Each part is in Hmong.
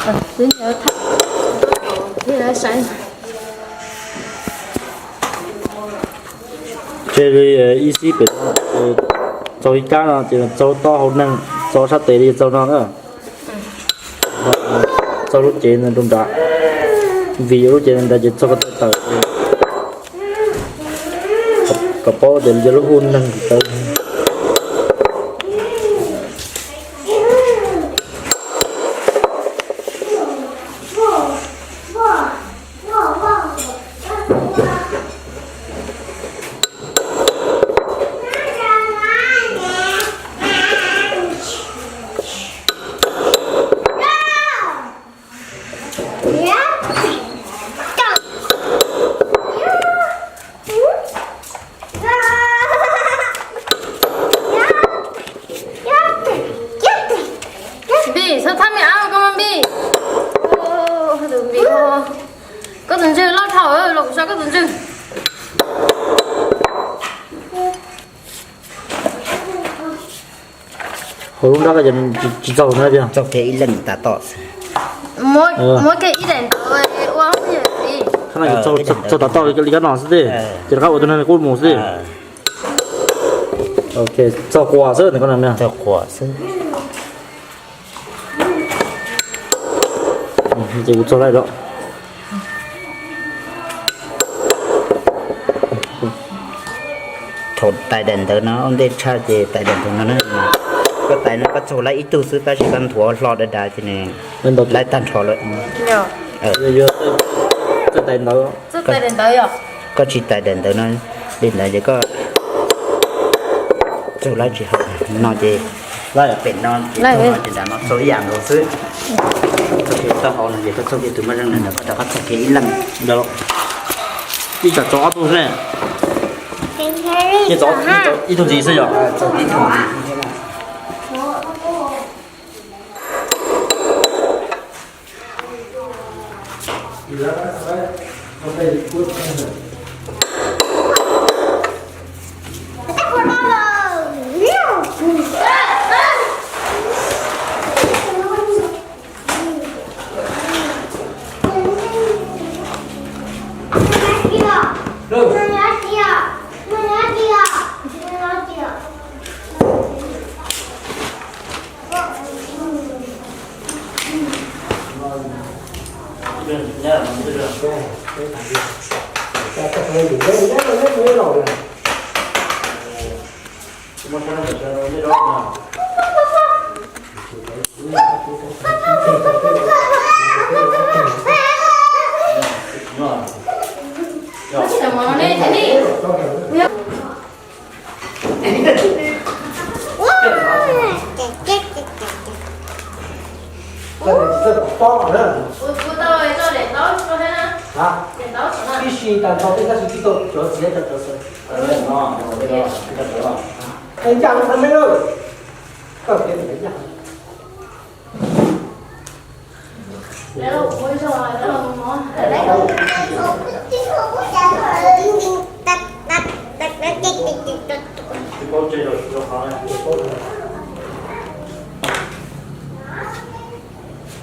Twb nyiam tham thiab saib. Ces li ib xib pem no, txaug ib kab no ces txaug taub hau neeg, txaug sab tes li txaug no na. Txaug lub cev no rau nrad, vim lub cev no nrad ces txaug ko taw tawm. Kom paub tias yog lub hu neeg tawv. Npis, txhob thab me ab koj mas Npis. Npis, koj tus ntswg loj dhau, los kuv so koj tus ntswg. Hauv lub nrab ko ces tsis txaug na tiag. Txaug kiag ib leeg tas tom xwb. Muab kiag ib daim ntawv ua txiv. Txaug tas tom li koj no xwb tij, ces rov qab ua tus neeg li qub mus xwb. Ok, txaug quas xwb ntawm koj no. Txaug quas xwb. Ces kuv txaug lawm. Thaum tais daim ntawv no ua ntej tshaj ces tais daim ntawv no na, koj tais no koj txaug laib ib tug xwb tab sis koj nthuav hlo dav dav ces nws laib tag nrho lawm. Koj tsis tais daim ntawv no li ntawd ces koj txaug laib tsis haum no ces pem no ces txaug no ces nram no txaug ib yam nkaus xwb. Txaug kiag taub hau no ces koj txaug kiag tus maj zeej no koj rov qab txaug kiag ib leeg. Ib tsam txaug ob tug xwb ne. Ib tug ntxiv xwb yog. Ib si tas nrho peb tab sis tib tau cov txiav cov cov. Ncaj lub thaj me lawm. Koj tias ncaj.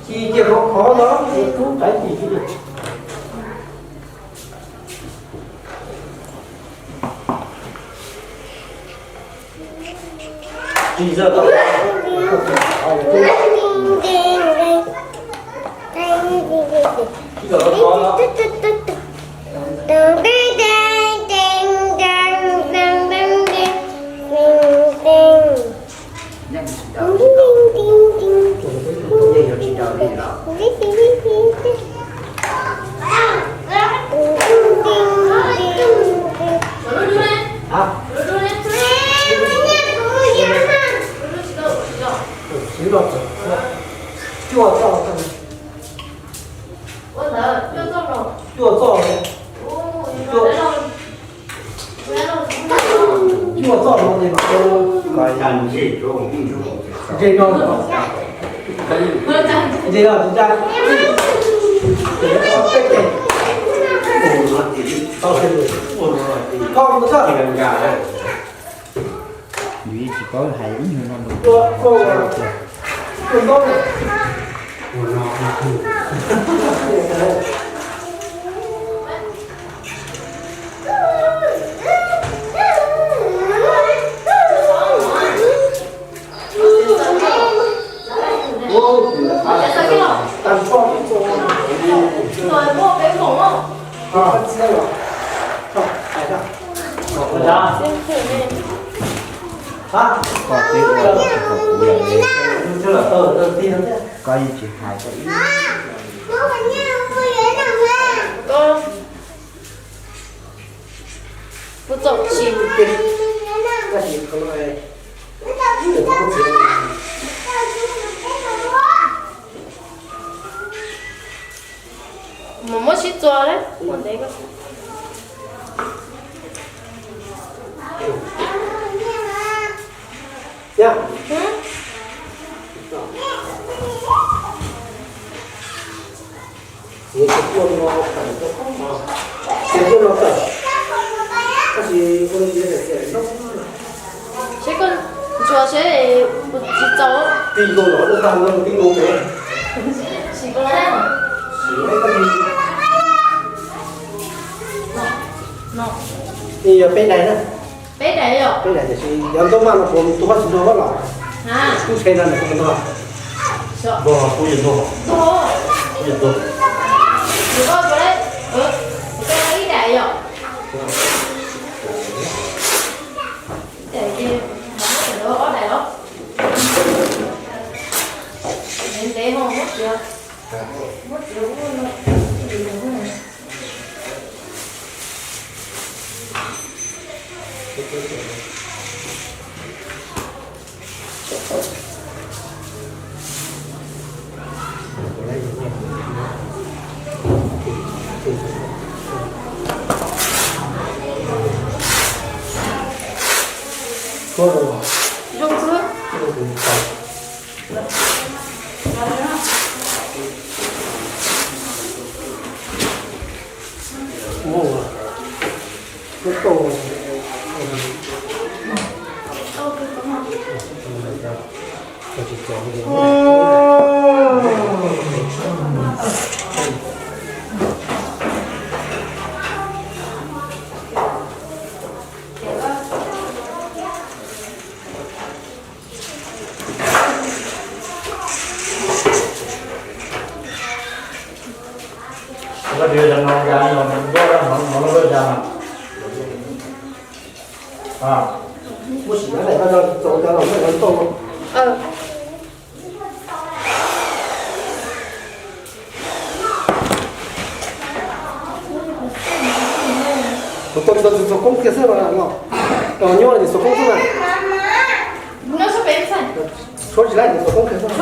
Ci kiag khov khov no, rub qaiv ci xwb. Cuaj txoj, cuaj txoj, cuaj txoj no ces ntseg no, ntseg no tsis ncaj. Koj mus txog. Nws yeej tsis paub hais ib nyuag no. Koj twb ua tsis tau kuv lawm, koj yeej tsis hais koj ib. Kuv txaus siab. Mus muab sib txuas lawm, ua ntev koj. Seb koj ntsuas seb puas tsis txaus. Tij nkaus los lub tag nkaus tij nkaus pem. Sim koj lawm. Ib yog peb daim na. Peb daim yom? Peb daim tiam sis yog ntau maj no puas tu pab tsis ntog los? Kub tsheb no nws kuj ntog. Ntog, kub yeej ntog. Kub yeej ntog. Ntog ib daim yom? Ib daim ces ob daim los. Ntev ntev no muab txiav. Muab txiav ua no. Zoo xwb. Tus tau tus txog koob kiag xwb los, nyob li tus txog koob xwb na. Tshuav tsis laib tus txog koob kiag xwb.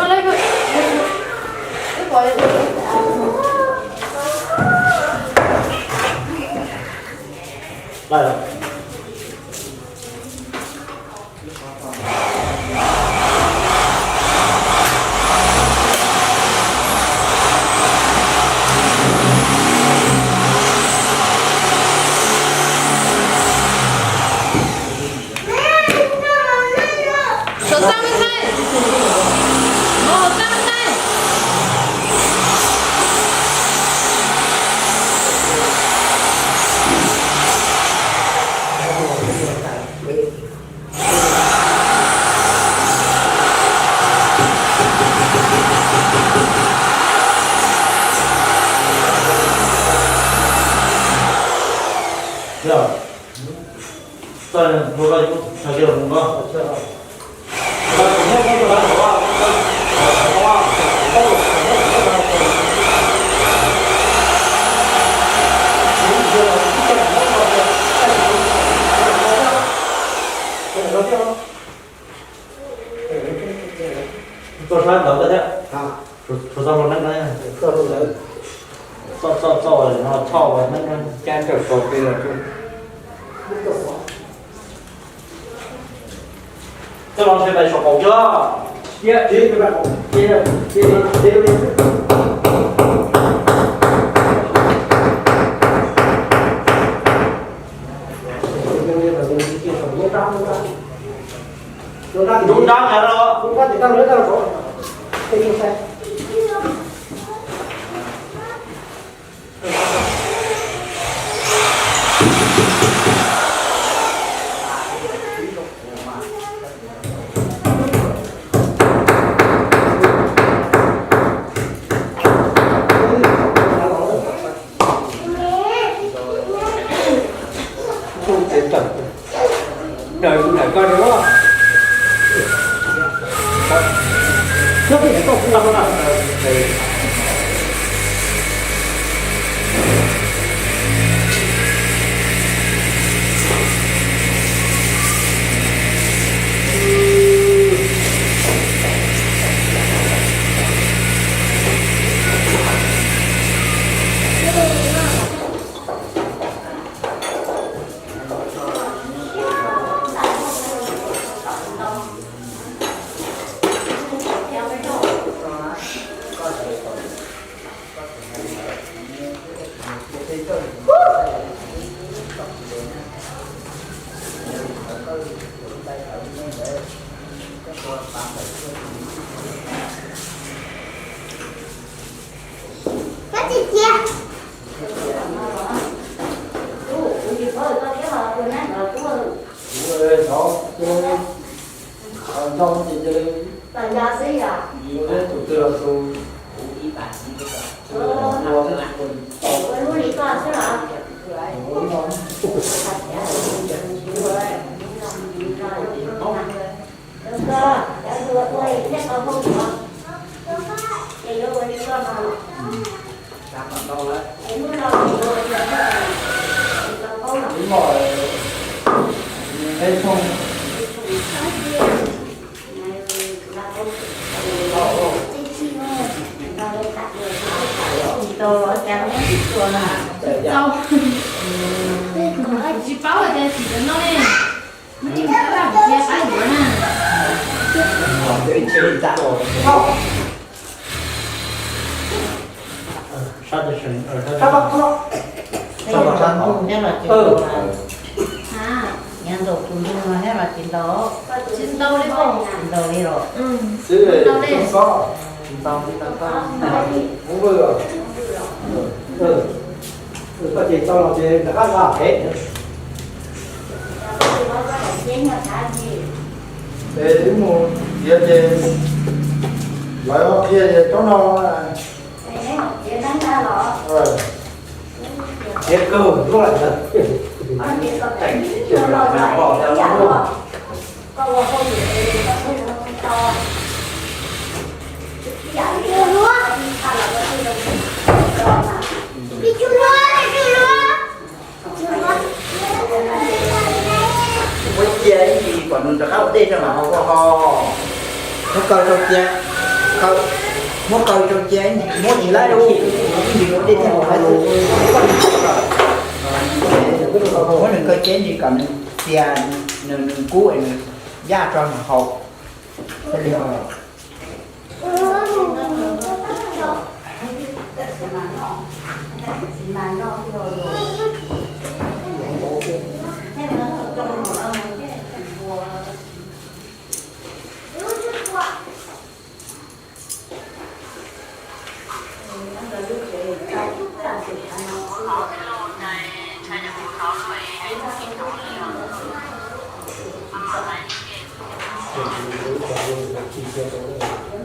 Suav txaj me ntxhais, no suav txaj me ntxhais. Tuaj sab ntawd thiab. Tshuav txoj hlua neeb no, txoj, txoj, txoj no choj ua neeb no. Cab ntawm tau peb los. Coj los ntshe pais saum qaum cog. Ntub nrab ntawd los. Tsis paub hais tias tsis kam noj ne. Tsis paub hais tias tsis kam noj ne. Sab tus seem, sab tus sab ntuj nyob los tsis ntaus, nyob ntaus tus ntuj no nyob los tsis ntaus. Tsis ntaus li os. Tsis ntaus li os. Tsis ntaus li os. Koj ces tau los ces rov qab nqa pem. Es wb mus tiav ces lawv ho qhia ces tsob no tiav kawg luaj lawm. Muab cia ib ntsis kom nws rov qab ua dej thiaj mam ho ho. Muab kaw rau cia, muab kaw rau cia, muab tsis laib rau ib ntsis ua dej thiaj haus laib xwb. Muab nws kaw cia ib ntsis kom nws txias, nws nws kub es nws yaj tso nws haus. Thiaj li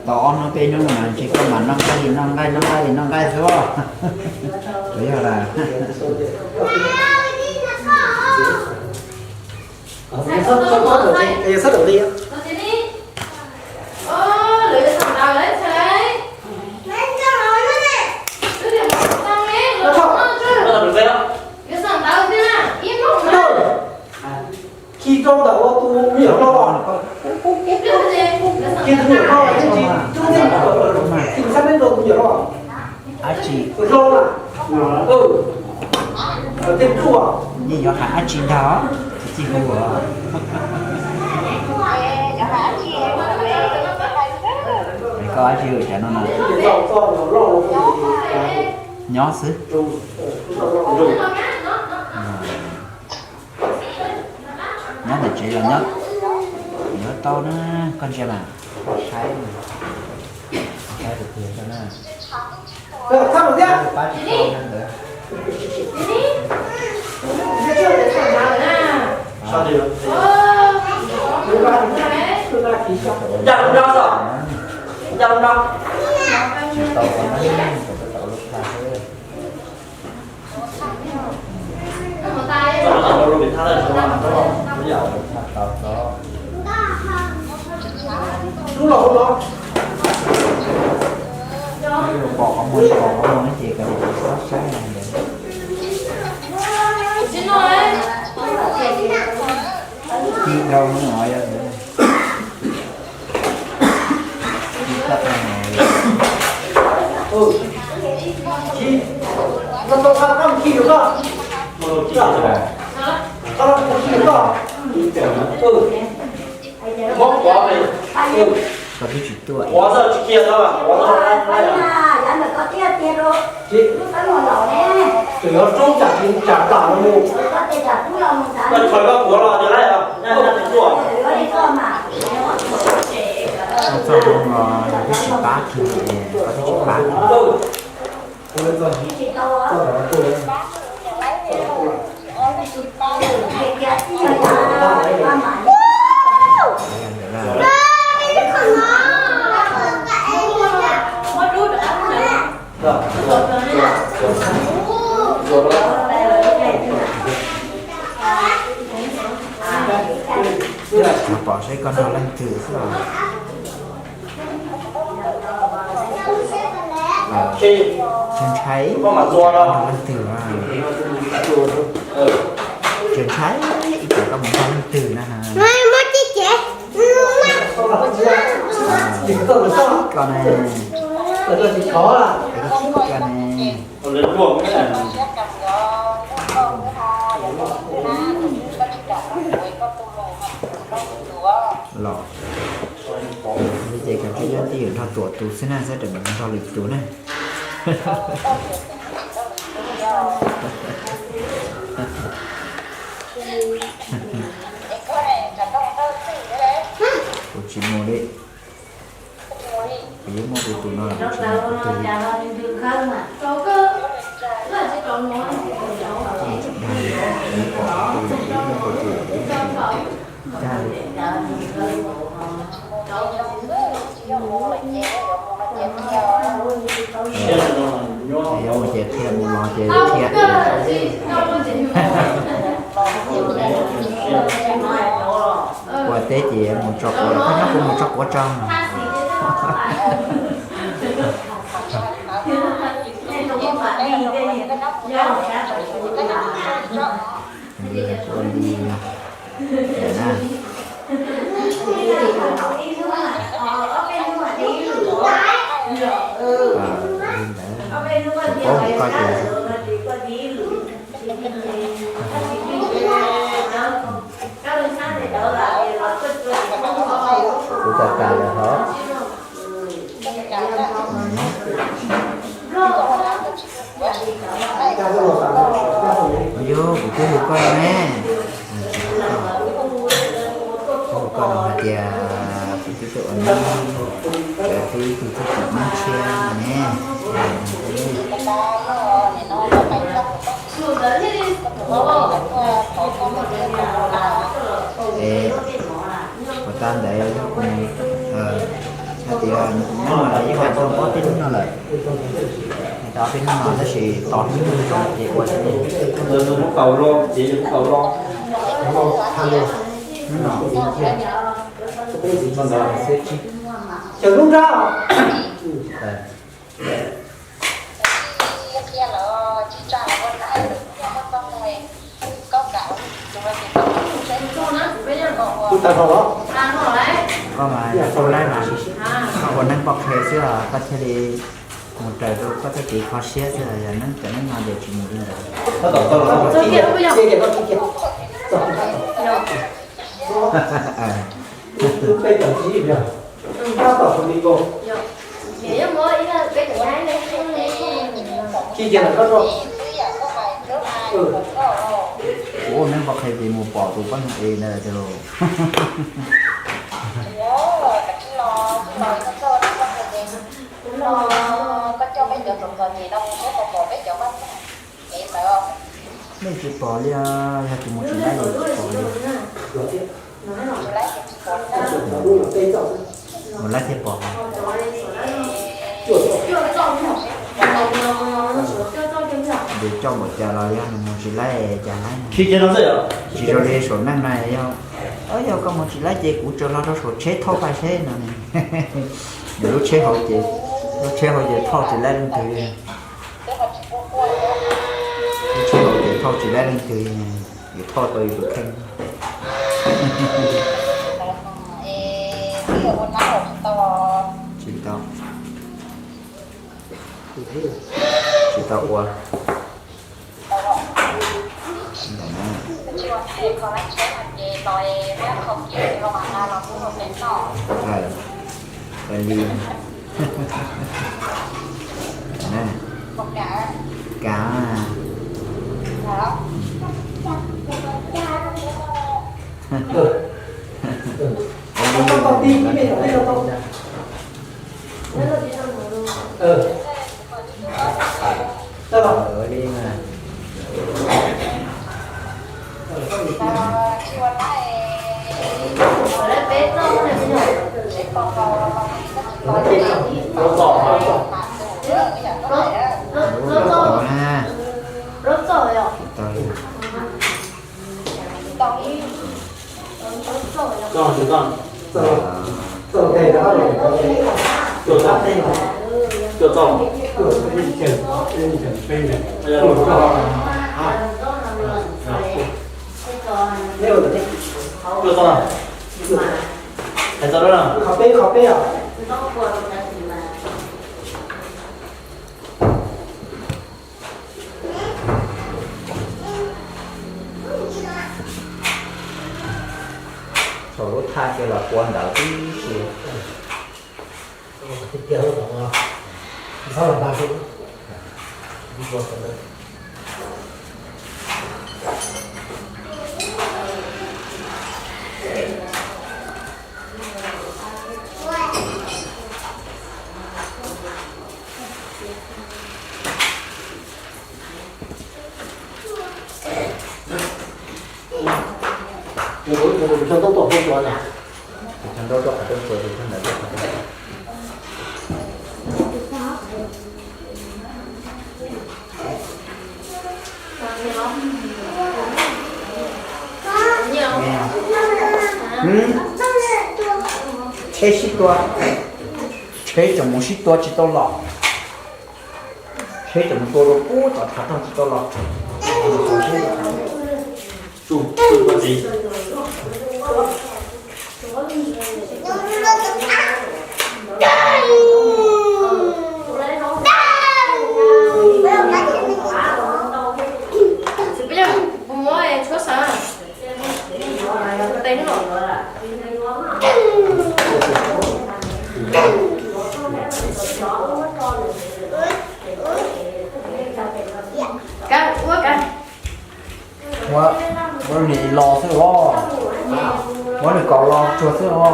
Tau ob hnub peb hnub no mas ntshe koj mam noj nqaij li noj nqaij, noj nqaij li noj nqaij xwb. Puas yog lawm? Khi rau ntawm ua tus me nyuam hlob, khi tus me nyuam hlob yeej tsis, tus sab peb tus me nyuam hlob. Ab tsi. Yeej yuav hais ab tsi ntag, txiv txij hu os. Koj ab tsi hu cov no na? Nyob xwb. Nyob ntawm tsev los nyob, nyob tau na, koj ntsia mas, saib, saib tus twg na. Pab tsis tau na ntawd. Ncaj lub no, ncaj lub no. Tsis tau tau na, tau lub thaj xwb. Pom qhov muag, pom qhov muag ces kom txhob saib ntawd. Ci rau no yog. Koj twb tsis tuaj. Txawm yuav roob tsam tsis tsam plam los mus, koj tshais koj quav los cov laib os, nyaj nyaj tsis tuaj. Koj txoj hmoo los yog twb tsis pab kiag, koj twb tsis pab kiag. Pom saib koj nrog leej twg xwb os. Tsis ntshai, nrog leej twg na. Tsis ntshai ib txwm koj mus nrog leej twg na. Koj ne, koj ne. Los, ces koj tsis nyob twj ywm nrog tuam tus xwb na, txhob rawm nrog lwm tus na. Kuv tsis mus li. Kuv yeej muaj kuv tus no, kuv tsis mus kuv tus li. Dag li, kuv pom kuv tus li, kuv yeej muaj kuv tus li, kuv tsis dag li. Yuav mus ces qhia, mus los ces qhia. Ua teb ces mus tso quav los, koj nyob kuv mus tso quav tso. Ua li na. Li ntawd, kuv paub hais koj ces kuv tas tas lawm hov. Yog kuv twb hu koj ne, kuv twb hu koj no hais tias kuv twb tuaj ua neeb, kuv twb ib tug tub tsim neeb tshiab ne. Es puas tas ntawd yog kuv hais tias neeb no los yeej hais tau ob peb hnub no lawm. Hais tau ob peb hnub no tab sis tos hnub nyoog zoo ces ua tsis tau. Hnub no, hnub no xwb tsis. Cov lub nrab. Tus tas hauv los? Koj mas yog tus laib mas, koj ua neeb poj qhe xwb os, koj thiaj li mus raws rau koj txoj kev kho siab xwb, yog neeb cov neeb no ces tsis mus li ntawd. Kuv ua neeb poj qhe ces mus pom tus poj ntxoog es ntawd tiag lauj. Nej tsis pom li os, yog tias mus tsis laib ces tsis pom li. Mus laib thiaj pom. Ces coj npaum cas los yog nws mus tsis laib cas laib. Tsis zoo li saum neej na yog, yog koj mus tsis laib ces kuv tsaws hlo rau saum tsheb thauj pais seb no. Nws lub tsheb hauv ces, lub tsheb hauv ces thauj tsis laib leej twg li. Lub tsheb hauv ces thauj tsis laib leej twg li, yuav thauj tau yus tus kheej. Tsis tau, tsis tau ua. Ntawm no. Ua li. Kav. Tau, tau, tau. Cuaj tau, cuaj tau. Cuaj tau. Cuaj tau. Hais tau lawm. Qhov peb, qhov peb os. Thaum lub thaj kiag los kua ntawd tib si. Tus coj ntaub tuaj qhov rooj tsuas, tus coj ntaub tuaj qhov rooj tsuas, tus coj ntaub tuaj qhov rooj tsuas. Tsheb sib tua, tsheb tseem mus sib tua tsis tau los. Tsheb tseem mus tua rau pub tom tshav tag tsis tau los. Kab ua kab. Muab, muab nws los xwb os. Muab nws kaus los tsuag xwb os.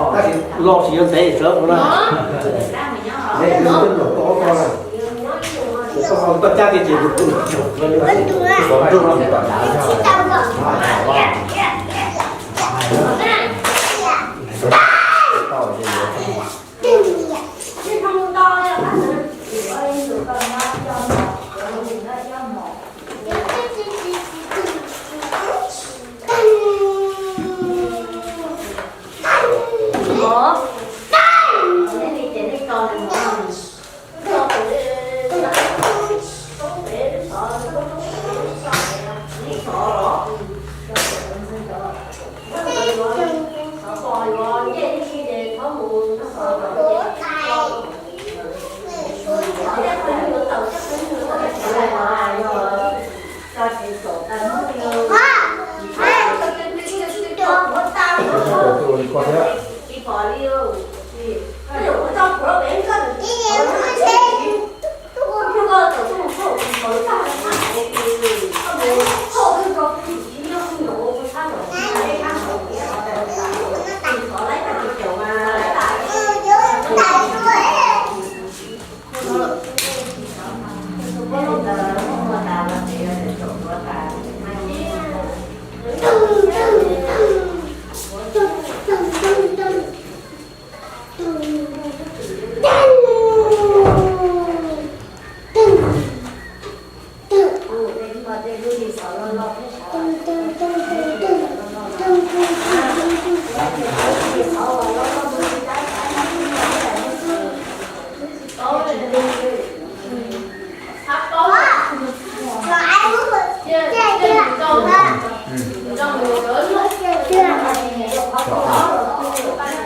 Los tsis yuav ntev sawv mus na. Koj cab tiag ces tus tus kom nrog los kom dav.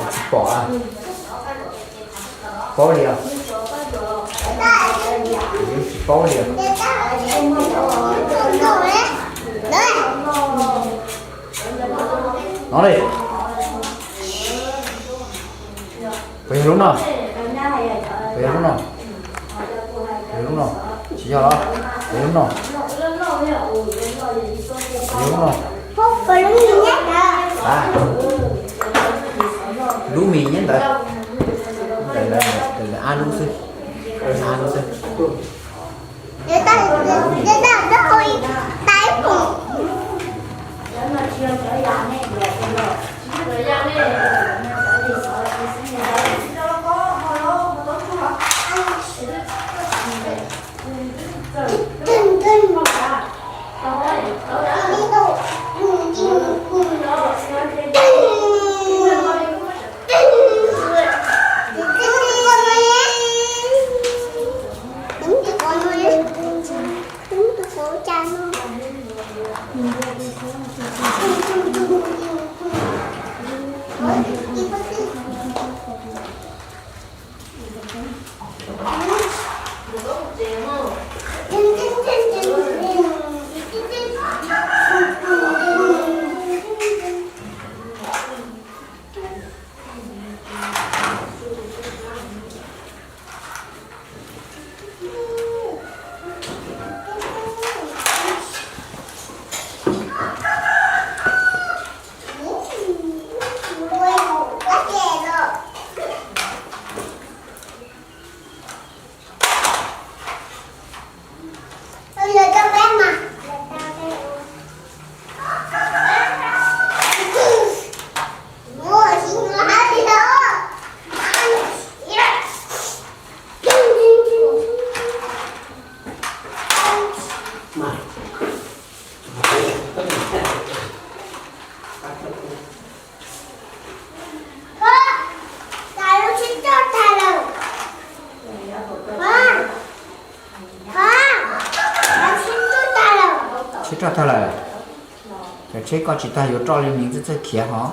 Tsis pom a? Paub li os. Tsis paub li os. No li. Puas yog lub no? Puas yog lub no? Puas yog lub no? Tsis yog los? Puas yog lub no? Lub mis nyob ntawd. Lub mis nyob ntawd. Ab lub xwb. Ab lub xwb. Tsheb roj tag lawm. Cov tsheb koj tsis tag yuav roj li ne, txawj txawj khiav hov.